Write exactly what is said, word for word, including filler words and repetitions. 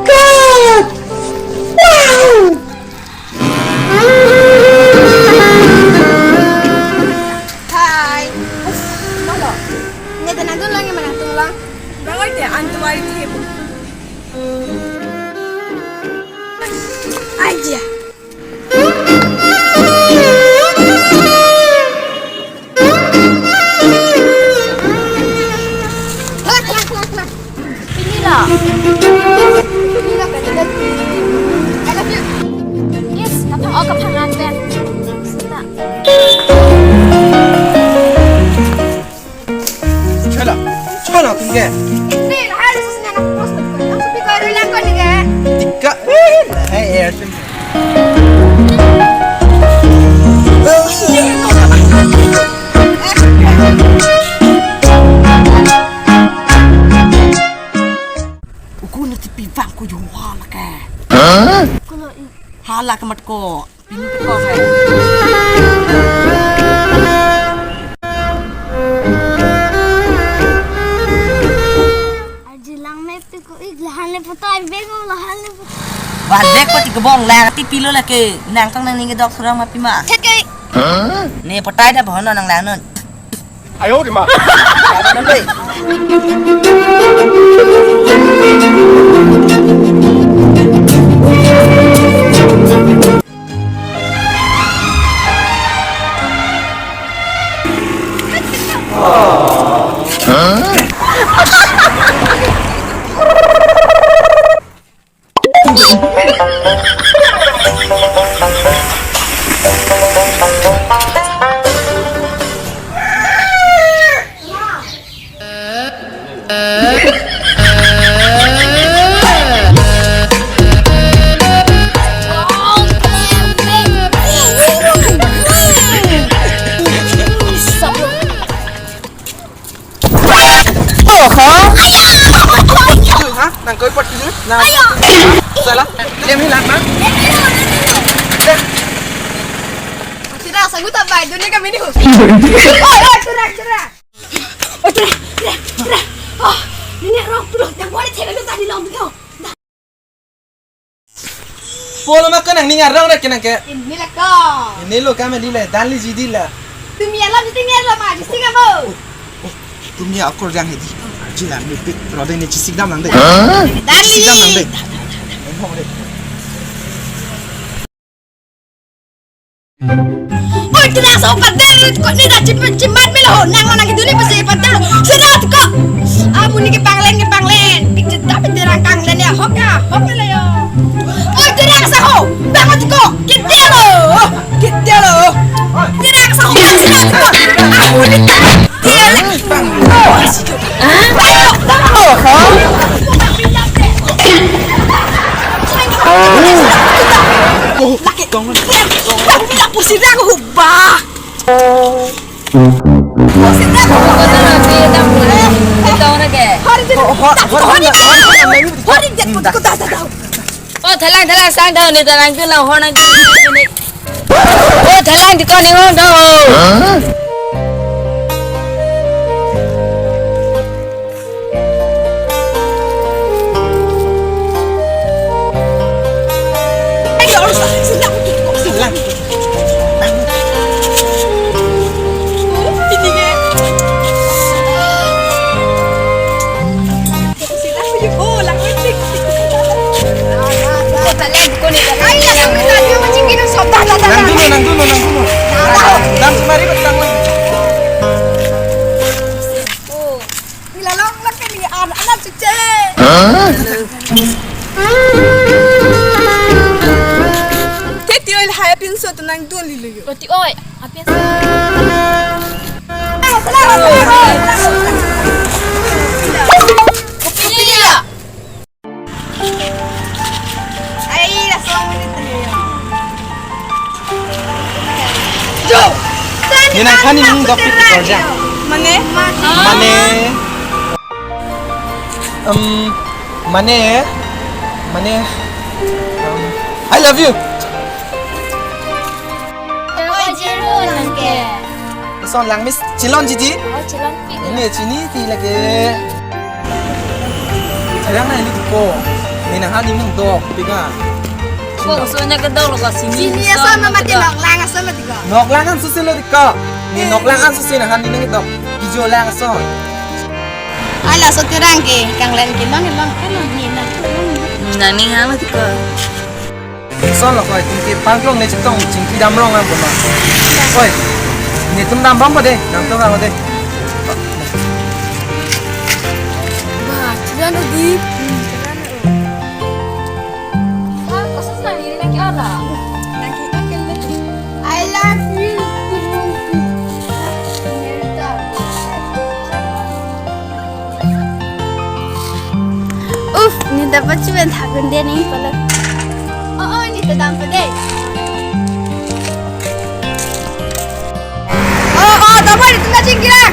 Cut! Wow! Hi. Uf, malo. Ne tenang dulu lagi, menang dulu lang. Bang, oi, dia antu ai thebo. Ai dia. Pini lo. Pini lo, pini lo. I love you. Yes, kaphang, oh, kaphang an pen. Sita. Chala, chala, tingge. Ni, lahai, sus, ni, anak, terus, terus, terus, terus, terus, terus, terus, terus. Tika, eh, lahai, eh, sim. Uku ni tipi vang ko yung hala ke. Hah? Hala ke mat ko. Pini ko hai. Arjulang me pi ko ik lahan le putar bego lahan le putar. Ba dek pati kebong lang ti pilo lake nangtong nangning kedok surang ma pima. Thek ke. Ne patai da bohono nang lang non. Ayo, di ma. Oho. Ha? Nang koi pot kini? Nang. Salah. Dia mi lang, ha? Sudah, sanggup tak baik dunia kami ni. Oi, oi, sudah, sudah. Oi, sudah, sudah, sudah. Oh, ini rok dulu. Yang boleh cewek lu tadi long dulu. Polo ma kanang ningar rong rek kenang ke. Ini la ko. Ini lo kami di le, dan li ji di la. Tumi alam jiti ngar lo ma, jiti ngar mo. Tumi akur jang hedi. Ji lang ni pik, rode ni chisik dam lang de. Dan li. Chisik dam lang de. Oi, tina so pader ko ni da chip chimat melo ho nang nang duni pasi pader. Sira ko. Amu ni ke panglen ke panglen. Pik jeta pik jeta kanglen ya hok ya hok melo yo. Oi, tina sa ho. Bangot ko. Kita lo. Kita lo. Tina sa ho. Sira ko. Amu ni. Oh, thalang, thalang, sang daw ni, thalang, thalang, horn ang, thalang, thalang, di ko ni horn daw. Nang dulu, nang dulu, nang dulu. Dam semari, dam. Teti oil hai pinso to nang dun lilo yo. Teti oil, apin. Kopi ya. Ai, langsung ini tuh. Jo. Ni nang kani nang dok pik kerja. Mane? Mane. Em, mane, mane, em, I love you. Oi, Jeru nang ke. Son lang miss chilon jiji. Oh, chilon pi. Ini chini ti lagi. Terang na ini ko. Nanghan ning nangdok, pika. Kongso nya kedok lo ka sini. Sini ason mati, noklang ason mati ko. Noklang an susi lo diko. Ne noklang an susi nanghan ning nangdok. Kijo lang ason. Ala so terang ke, kanglen ke long long kan ni na. Nang ning ha mati ko. Son lo koi, tingki pangklong ne chetong chingki damrong ang bono. Koi, netum dambom pa de, nangtum ang de. Wah, chidan udi. Ah, kasus na ini lagi ala. I love you. Uff, ne dapat cuman thakun dia nih kalau. Oh, oh, ne tadam pa de. Oh, oh, dapat itu na chingkira.